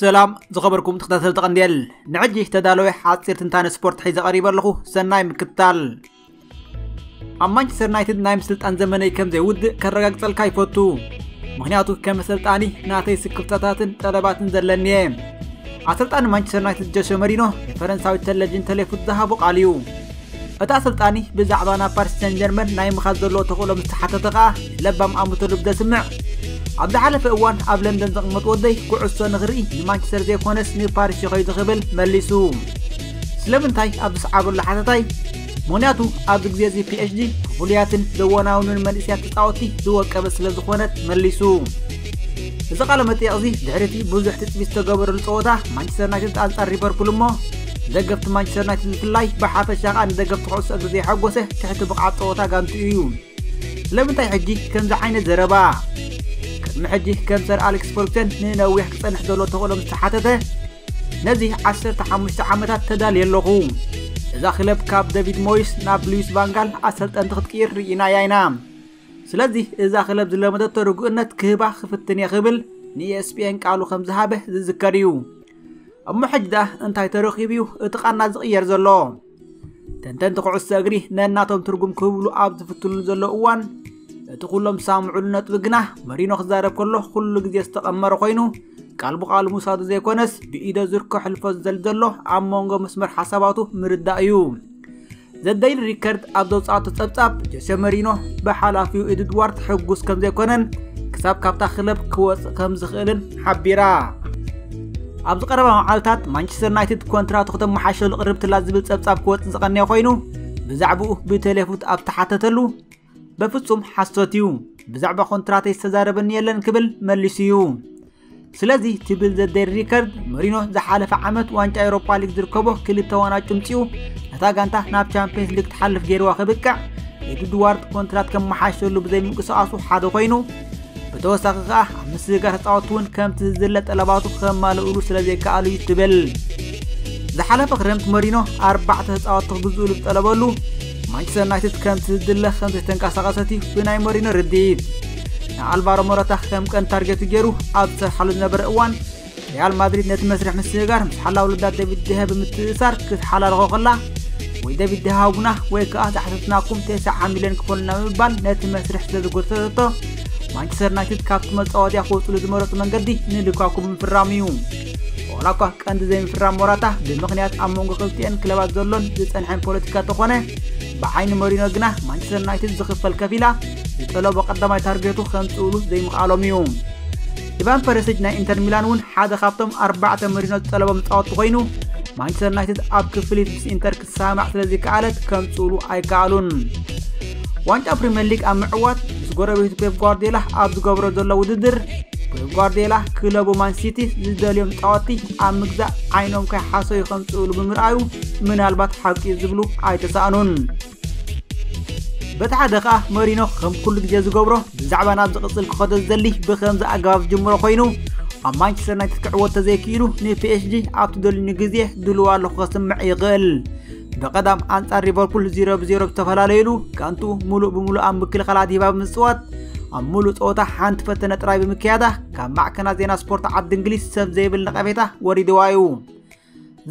ሰላም ዝኸበርኩም ተኸታተልቲ ቀንዴል፣ ንዕጂ ተዳለወ ሓፂር ትንታነ ስፖርት ሒዘ ቀሪበ ኣለኹ። ሰናይ ምክትታል። ኣብ ማንቸስተር ዩናይትድ ናይ ምስልጣን ዘመነይ ከም ዘይውድእ ከረጋግጸልካ ይፈቱ፣ ምኽንያቱ ከም ኣሰልጣኒ ናተይ ስክፍታታትን ጠለባትን ዘለኒ እየ። ኣሰልጣኒ ማንቸስተር ዩናይትድ ጆሴ መሪኖ ንፈረንሳዊት ቴሌቪዥን ቴሌፉት ዝሃቦ ቃል እዩ። እቲ ኣሰልጣኒ ብዛዕባ ናብ ፓሪስ ሰን ጀርመን ናይ ምኻድ ዘለዎ ተኽእሎ ምስ ተሓተተ ከኣ ለባም ኣምቶሉ ብዘስምዕ፣ ኣብ ዝሓለፈ እዋን ኣብ ለንደን ዘቕመጥ ወደይ ኩዕሶ ንኽርኢ ንማንቸስተር ዘይኮነስ ንፓሪስ ይኸይዱ ክብል መሊሱ። ስለምንታይ ኣብ ዝሰዓበሉ ሓተታይ፣ ምኽንያቱ ኣብዚ ግዜ እዚ ፒ ኤስ ጂ ፍሉያትን ዘወናውኑን መንእሰያት ተጻወትቲ ዝወቀበት ስለ ዝኾነት መሊሱ። እዚ ቃለ መጠየቕ እዚ ድሕሪ እቲ ብዙሕ ትጽቢት ዝተገበረሉ ጸወታ ማንቸስተር ዩናይትድ ኣንጻር ሊቨርፑል እሞ፣ ደገፍቲ ማንቸስተር ዩናይትድ ብፍላይ ብሓፈሻ ከኣ ንደገፍቲ ኩዕሶ እግሪ ዘየሐጎሰ ትሕቲ ብቕዓት ጸወታ ጋንትኡ እዩ። ስለምንታይ ሕጂ ከምዚ ዓይነት ዘረባ? ቅድሚ ሕጂ ከም ሰር ኣሌክስ ፈርጉሰን ንነዊሕ ክጸንሕ ዘሎ ተኽእሎ ምስ ተሓተተ፣ ነዚ ዓሰርተ ሓሙሽተ ዓመታት ተዳልየ ኣለኹ። እዛ ክለብ ካብ ዴቪድ ሞይስ ናብ ሉዊስ ቫንጋል ኣሰልጠንቲ ክትቅይር ርኢናያ ኢና። ስለዚ እዛ ክለብ ዝለመደቶ ርጉእነት ክህባ ክፍትን እየ ክብል ንኢኤስፒኤን ቃሉ ከም ዝሃበ ዝዝከር እዩ። እሞ ሕጂ ደኣ እንታይ ተረኺቡ እዩ እቲ ቃና ዝቕየር ዘሎ? ተንተንቲ ኩዕሶ እግሪ ነናቶም ትርጉም ክህብሉ ኣብ ዝፍትኑሉ ዘለዉ እዋን፣ እቲ ኩሎም ዝሰማምዑሉ ነጥቢ ግና መሪኖ ክዛረብ ከሎ ኩሉ ግዜ ዝተቐመረ ኮይኑ፣ ቃል ብቓል ምውሳዱ ዘይኮነስ ብኢደ ዙር ከሕልፎ ዝደሊ ዘሎ ኣብ መንጎ መስመር ሓሳባቱ ምርዳእ እዩ። ዘ ዴይሊ ሪከርድ ኣብ ዘውፅኣቶ ጸብጻብ፣ ጆሴ መሪኖ ብሓላፊኡ ኤድዋርድ ሕጉስ ከም ዘይኮነን ክሳብ ካብታ ክለብ ክወጽእ ከም ዝኽእልን ሓቢራ። ኣብዚ ቀረባ መዓልታት ማንቸስተር ዩናይትድ ኮንትራቱ ከተመሓሸሉ ቅርብትላ ዝብል ጸብጻብ ክወጽእ ዝቐነየ ኮይኑ፣ ብዛዕባኡ ብቴሌፉት ኣብ ተሓተተሉ፣ በፍጹም ሓሶት እዩ፣ ብዛዕባ ኮንትራተይ ዝተዛረበኒ የለን ክብል መሊሱ እዩ። ስለዚ ትብል ዘ ዴይሊ ሪከርድ፣ መሪኖ ዝሓለፈ ዓመት ዋንጫ ኤውሮፓ ሊግ ዝርከቦ ክልተ ዋንጫ ኣምጺኡ ነታ ጋንታ ናብ ቻምፒየንስ ሊግ ትሓልፍ ገይርዋ ክብቅዕ፣ ኤድዋርድ ኮንትራት ከመሓሸሉ ብዘይምንቅስቓሱ ሓደ ኮይኑ፣ ብተወሳኺ ከኣ ኣብ ምስግጋር ተጻወትቲ እውን ከምቲ ዝድለ ጠለባቱ ከማልእሉ ስለ ዘይከኣሉ እዩ ትብል። ዝሓለፈ ክረምቲ መሪኖ ኣርባዕተ ተጻወትቲ ክግዝኡሉ ዝጠለበሉ፣ ማንቸስተር ዩናይትድ ከምቲ ዝድለ ከም ዘይተንቀሳቐሰት እዩ ብናይ መሪኖ ርድኢት። ንኣልቫሮ ሞራታ ከም ቀንዲ ታርጌቱ ገይሩ ኣብ ዝሰርሓሉ ዝነበረ እዋን፣ ሪያል ማድሪድ ነቲ መስርሕ ምስግጋር ምስ ሓላው ልዳ ዴቪድ ደሃ ብምትእስሳር ክትሓላልኾ ከላ፣ ወይ ዴቪድ ደሃ ሃቡና ወይ ከኣ ዝሓተትናኩም ተስዓ ሚልዮን ክፈሉና ብምባል ነቲ መስርሕ ስለ ዝጎተተቶ፣ ማንቸስተር ዩናይትድ ካብቲ መጻወትያ ክወጽሉ ዝመረጹ መንገዲ ንሉካኩ ብምፍራም እዩ። ዋላ እኳ ቀንዲ ዘይምፍራም ሞራታ ብምኽንያት ኣብ መንጎ ክልቲኤን ክለባት ዘሎን ዝጸንሐን ፖለቲካ ተኾነ፣ ብዓይኒ መሪኖ ግና ማንቸስተር ዩናይትድ ዝኽፈል ከፊላ ዝጠለቦ ቀዳማይ ታርጌቱ ከምጽእሉ ዘይምኽኣሎም እዩ። ኢቫን ፐረሲች ናይ ኢንተር ሚላን እውን ሓደ ካብቶም ኣርባዕተ መሪኖ ዝጠለቦም ተጻወትቲ ኮይኑ፣ ማንቸስተር ዩናይትድ ኣብ ክፍሊት ምስ ኢንተር ክትሰማማዕ ስለ ዘይከኣለት ከምጽእሉ ኣይከኣሉን። ዋንጫ ፕሪምየር ሊግ ኣብ ምዕዋት ምስ ጎረቤቱ ፔፕ ጓርዲዮላ ኣብ ዝገብሮ ዘሎ ውድድር፣ ፔፕ ጓርዲዮላ ክለቡ ማን ሲቲ ዝደልዮም ተጻወትቲ ኣብ ምግዛእ ዓይኖም ከይሓሰዩ ከምጽእሉ ብምርኣዩ ምናልባት ሓቂ እዩ ዝብሉ ኣይተሳእኑን። በቲ ሓደ ኸኣ መሪኖ ከም ኩሉ ግዜ ዝገብሮ ብዛዕባ ናብ ዝቕጽል ክኸዶ ዝደሊ ብኸምዚ ኣገባብ ዝጅምሮ ኮይኑ፣ ኣብ ማንቸስተር ዩናይትድ ክዕወት ተዘይክኢሉ ንፒኤስጂ ኣብቲ ደልዩኒ ግዜ ድልው ኣለኹ ከስምዕ ይኽእል። ብቐዳም ኣንጻር ሊቨርፑል ዜሮ ብዜሮ ብዝተፈላለዩሉ፣ ጋንትኡ ሙሉእ ብሙሉእ ኣብ ምክልኻል ኣድሂባ ብምጽዋት ኣብ ሙሉእ ጸወታ ሓንቲ ፈተነ ጥራይ ብምክያዳ ካብ ማዕከናት ዜና ስፖርት ዓዲ እንግሊዝ ሰብ ዘይብል ነቐፌታ ወሪድዋ እዩ።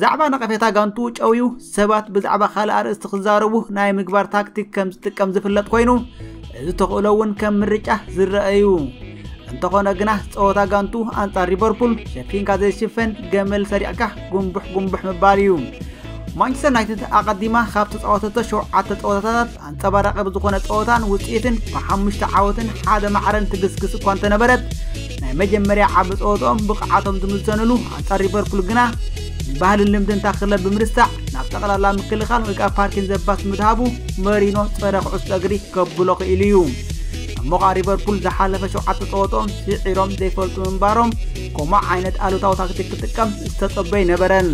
ዛዕባ ነቐፌታ ጋንትኡ ጨውዩ ሰባት ብዛዕባ ካልእ ኣርእስቲ ክዛረቡ ናይ ምግባር ታክቲክ ከም ዝጥቀም ዝፍለጥ ኮይኑ፣ እዚ ተኽእሎ እውን ከም ምርጫ ዝረአ እዩ። እንተኾነ ግና ጸወታ ጋንትኡ ኣንጻር ሊቨርፑል ሸፊንካ ዘይሽፈን ገመል ሰሪዕካ ጉንቡሕ ጉንቡሕ ምባል እዩ። ማንቸስተር ዩናይትድ ኣቐዲማ ካብ ተጻወተቶ ሸውዓተ ጸወታታት ኣንጸባራቒ ብዝኾነ ጸወታን ውጽኢትን ብሓሙሽተ ዓወትን ሓደ ማዕረን ትግስግስ እኳ እንተነበረት፣ ናይ መጀመርያ ዓቢ ጸወትኦም ብቕዓቶም ዝምዘንሉ ኣንጻር ሊቨርፑል ግና ንባህልን ልምድን እታ ክለብ ብምርሳዕ ናብ ጠቕላላ ምክልኻል ወይ ከዓ ፓርኪን ዘባስ ምድሃቡ መሪኖ ጸረ ኩዕሶ እግሪ ከብሎ ክኢሉ እዩ። እሞ ኸኣ ሊቨርፑል ዝሓለፈ ሸውዓተ ጸወትኦም ስዒሮም ዘይፈልጡ ምንባሮም ከምኡ ዓይነት ኣሉታዊ ታክቲክ ክጥቀም ዝተጸበ ኣይነበረን።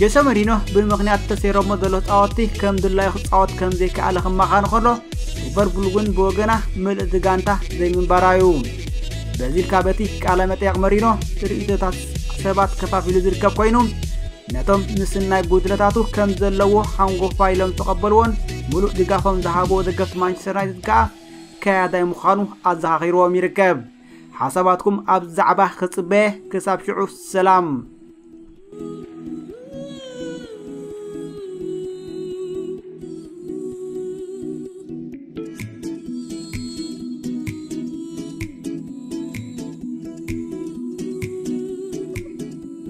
ጆሰ መሪኖ ብምኽንያት ተሰይሮሞ ዘሎ ተጻወትቲ ከም ድላዩ ክጻወት ከም ዘይከኣለ ክመኻን ከሎ፣ ሊቨርፑል እውን ብወገና ምልእቲ ጋንታ ዘይምንባራ እዩ። በዚ ኢልካ በቲ ቃለ መጠየቕ መሪኖ ርእይቶታት ሰባት ከፋፊሉ ዝርከብ ኮይኑ፣ ነቶም ምስናይ ጉድለታቱ ከም ዘለዎ ሓንጎፋ ኢሎም ዝተቐበልዎን ምሉእ ድጋፎም ዝሃብዎ ደገፍቲ ማንቸስተር ዩናይትድ ከኣ ከያዳይ ምዃኑ ኣዘኻኺርዎም ይርከብ። ሓሳባትኩም ኣብ ዛዕባ ክጽበ። ክሳብ ሽዑ ሰላም።